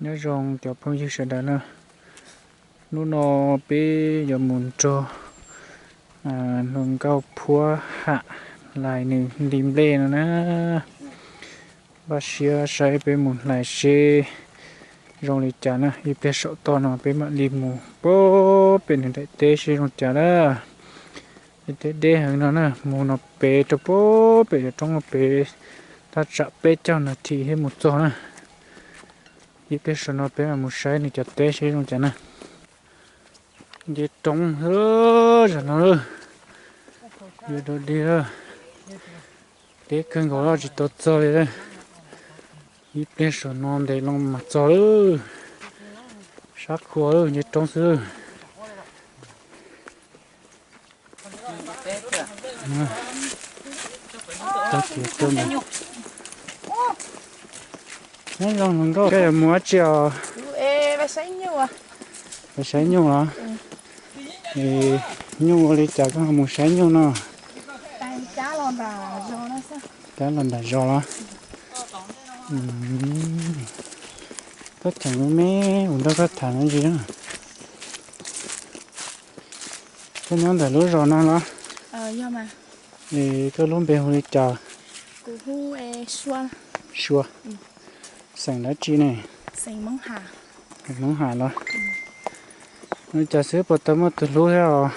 Nyob zoo cov phooj ywg sawv daws na, hnub no peb yuav mus nrog hluas nkauj Phuab Ham hlais nws li nplej no na. Npaj siab saib peb mus hlais seb zoo li cas na, ib pliag saum toj no peb mam li mus puag pem nws daim teb seb zoo cas na. Ib teb deb heev no na, mus no pem rau puag pem cov roob no pem, thaj tsam peb caug nas this thiaj mus txog na. Ib pliag saum no peb mam mus saib nws cov teb seb zoo cas na. Nce roob zog no lawm, yuav dog dig lawm. Deb kawg nkaus los tsis tau txog li. Ib pliag saum no ntes loo mas txog lawm. Sab khua lawm, nce roob xwb lawm. Nyob zoo hluas nkauj, koj yuav mus dab tsi os? Mus saib nyuj los? Nyuj ua li cas koj ho mus saib nyuj no? Cab los nram zos los? Koj cheem me me, kuv nrog koj tham me ntsis na. Koj nyob ntawm lub zos no los? Es koj lub npe hu li cas? Sua. Xeem dab tsi ne? Hmoob Ham los? Ua li cas xwb puas tau muaj tus hlub thiab os?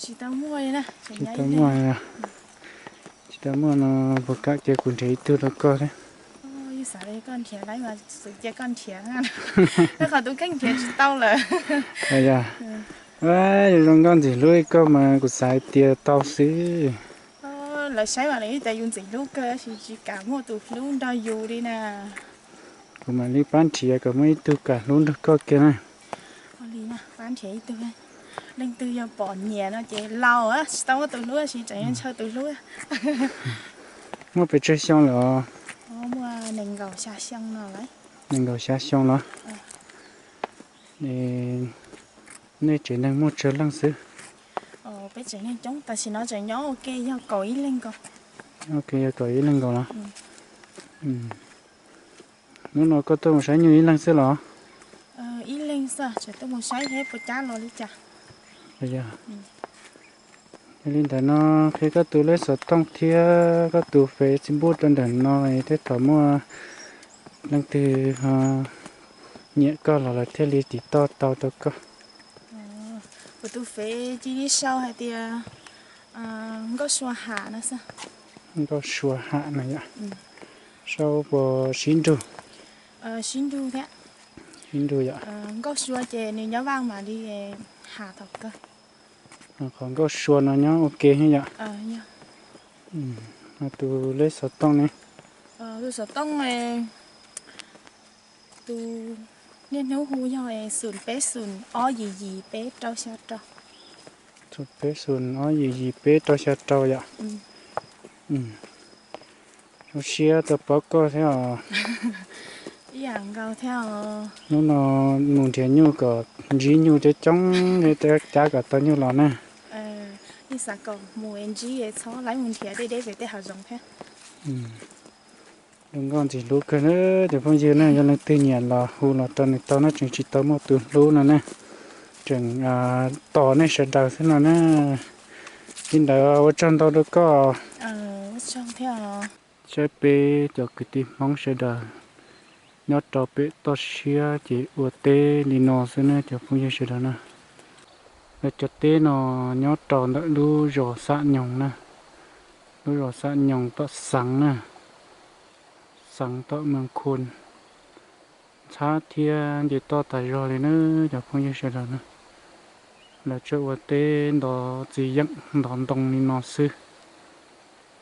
Tsis tau muaj, tsis tau muaj no puas kam cia kuv nrhiav ib tug rau koj thiab? Xav tias koj nrhiav lawm mas xwm cia koj nrhiav, qhov tus kheej nrhiav tsis tau lawm. Yog zoo nkauj ntxim hlub li koj mas kuv xav hais tias tau xwb. Lawv saib mas lawv yeej tias yus ntxim hlub kawg tab sis tsis kam muaj tus hlub nrog yus li na. Kuv mam li pab nrhiav kom muaj ib tug kam hlub nrog koj kiag na. Pab nrhiav ib tug, leej twg yog pom nyiam no ces laus tsis tau muaj tus hlub tab sis tseem yuav ntshaw tus hlub. Muaj pes tsawg xyoo lawm os? Nees nkaum xya xyoo los? Nej tsev neeg muaj tsawg leej xwb? Peb tsev neeg coob tam sim no tseem nyob ua ke yog kaum ib leeg nkaus. Ua ke yog kaum ib leeg nkaus los? Hnub no koj tuaj mus saib nyuj ib leeg xwb los? Ib leeg xwb, tseem tuaj mus saib seb puas cab los li cas. Yog li ntawd no qhia koj tus lej xov tooj thiab koj tus Facebook rau ntawm no es tej thaum muaj leej twg nyiam koj los lawv thiaj li tiv toj tau rau koj. Kuv tus Fev cia li sau hais tias Nkauj Sua Ham no xwb. Nkauj Sua Ham no yom? Sau puas sib nrug? Sib nrug thiab. Sib nrug yom? Nkauj Sua ces nws nyob Vaj mam li Ham thaum kawg. Qhov Nkauj Sua no nyob ua ke thiab yom? Tus lej xov tooj ne? Tus xov tooj, tus niaj hnub hu yog xum peb xum ob yim yim peb rau xya rau. Xum peb xum ob yim yim peb rau xya rau yom? Zoo siab tau paub koj thiab os. Hnub no mus nrhiav nyuj kom ntsib nyuj coob coob thiab cab kom tau nyuj los na. Ib xav kom mus ntsib txhob laib mus nrhiav deb deb pem tej hav zoov thiab. Zoo nkauj ntxim hlub kawg na cov phooj ywg na, yog leej twg nyiam los hu los rau nws tau na, tseem tsis tau muaj tus hlub no na. Tseem tos nej sawv daws xwb no na. Li ntawd ua tsaug ntau rau koj. Saib peb cov kwv tij Hmoob sawv daws nyob rau pem toj siab ces ua teb li no xwb na cov phooj ywg sawv daws na. Lawv cov teb no nyob rau ntawm lub zos Xam Nyoog na, lub zos Xam Nyoog tom Xeev na, Xeev tom Mees Khun, ntxhab thiab nce toj tas zog li na cov phooj ywg sawv daws na. Lawv tseem ua teb ntov txiv yeem ntov ntoo li no xwb.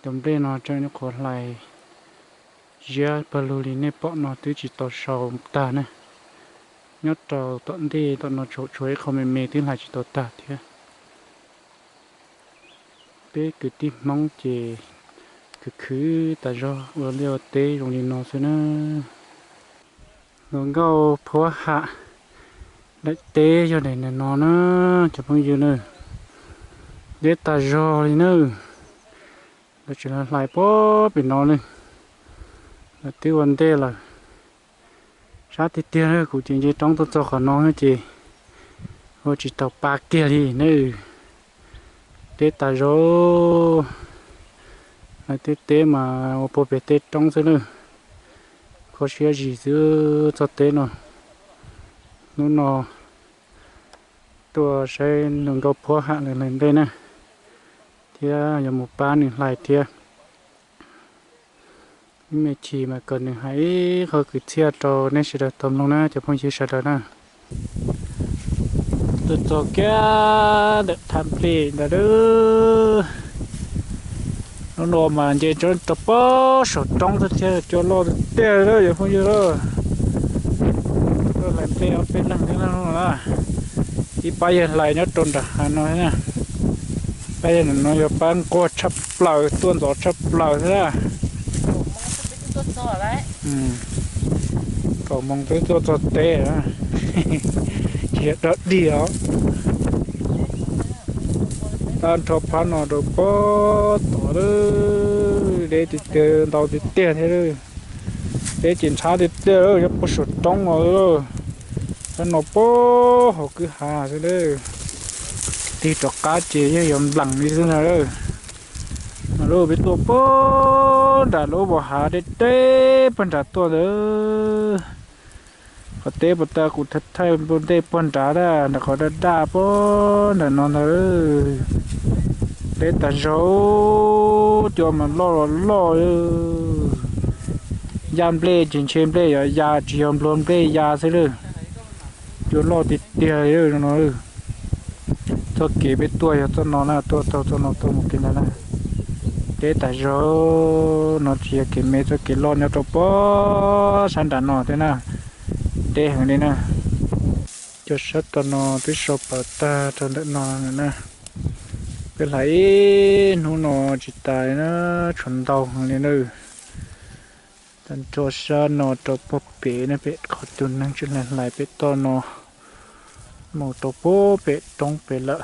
Cov nplej no tseem nyuam qhuav hlais ziab pawg lug li nej pom no twb tsis tau sau tag ne. Nyob rau tom ntej tom no tseem tshuav ib qho me me twb hlais tsis tau tag thiab. Peb kwv tij Hmoob ces khwv khwv tas zog ua liaj ua teb zoo li no xwb na. Hluas nkauj Phuab Ham daim teb yog daim no na cov phooj ywg na. Deb tas zog li na. Lawv tseem hlais puag pem no ne. Lawv twb ua ntej lawm. Sab tiag tiag na, kuv ces nce roob tuaj txog qhov no ces ua tsis tau pa kiag li na. Deb tas zog, lawv tej teb mas ua puag pem tej roob xwb na. Kho siab zis xwb txoj teb no. Hnub no tuaj saib Hluas Nkauj Phuab Ham lawv hlais nplej na, thiab yuav mus pab nws hlais thiab. Ib me chim mas kom nws hais ib qho kwv txhiaj rau nej sawv daws tau mloog na cov phooj ywg sawv daws na. Tuaj txog kiag ntawm thaj nplej ntawd lawm. Hnub no mas nce rau pob saum roob thiab, cua loj tiag tiag li cov phooj ywg. Tuaj hlais nplej ob peb leeg thiab na. Ib pab yawg hlais nyob rau nram hav no thiab na. Pab yawg no yog pab nquag tshaj plaws, tuaj ntxov tshaj plaws thiab na. Kaum moos twb tuaj txog teb, tsis yog dog dig os. Tag nrho phab no rau pob tod lawm, deb tiag tiag, ntau tiag tiag thiab lawm. Deb ces ntxhab tiag tiag lawm, nyob puag saum roob no lawm. Phab no puag hauv kwj ha xwb lawm. Tig rov qab ces yeej yuav nplees li xwb ntag lawm. No lawm peb tuaj puag nram lub pas hav deb deb puag nrad tuaj ntawd. Qhov teb puag ta kuv thaij thaij ntej puag nrad na, nram qhov daj daj puag nram no ntag. Deb tas zog, cua mas loj los loj. Ya nplej ces ntshe nplej yuav ya, tsis yog nplua nplej ya xwb lawm. Cua loj tiag tiag li no. Txoj kev peb tuaj yog txoj no na, tuaj taug txoj no tuaj mus kev ntawd na. Deb tas zog, no tsis yog kev me, txoj kev loj nyob rau pob sab nram no thiab na. Deb heev li na. Cov sab tom no twb sau pawv tag rau ntawm no na. Peb hlais ib hnub no tsis tas li na, tshuav ntau heev li na. Tag nrho sab no rau puag pem na, pem qhov tus neeg tseem hlais hlais pem toj no mus rau puag pem roob pem lawm.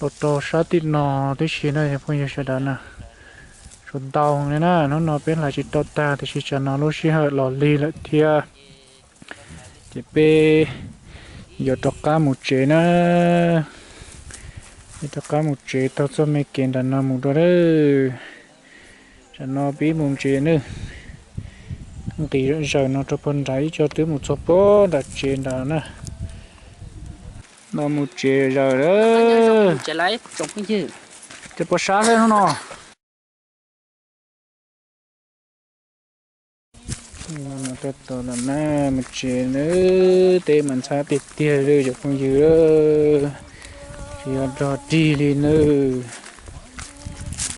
Los rau sab tim no tib si na cov phooj ywg sawv daws na. Tshuav ntau li na, hnub no peb hlais tsis tau tag tiam sis tsam no lub sij hawm los lig lawm thiab. Ces peb yuav rov qab mus tsev na. Yuav rov qab mus tsev taug txoj me kev nram no mus dua lawm. Tsam no peb mus tsev nawb. Nqis zaws no rau puag nrad ib co twb mus txog puag nram tsev nrad na. No mus tsev zaws lawm. Ces puas sab xwb hnub no. Tab tom los na, mus tsev nawb, teb mas ntxhab tiag tiag li cov phooj ywg, tsis yog dog dig li nawb.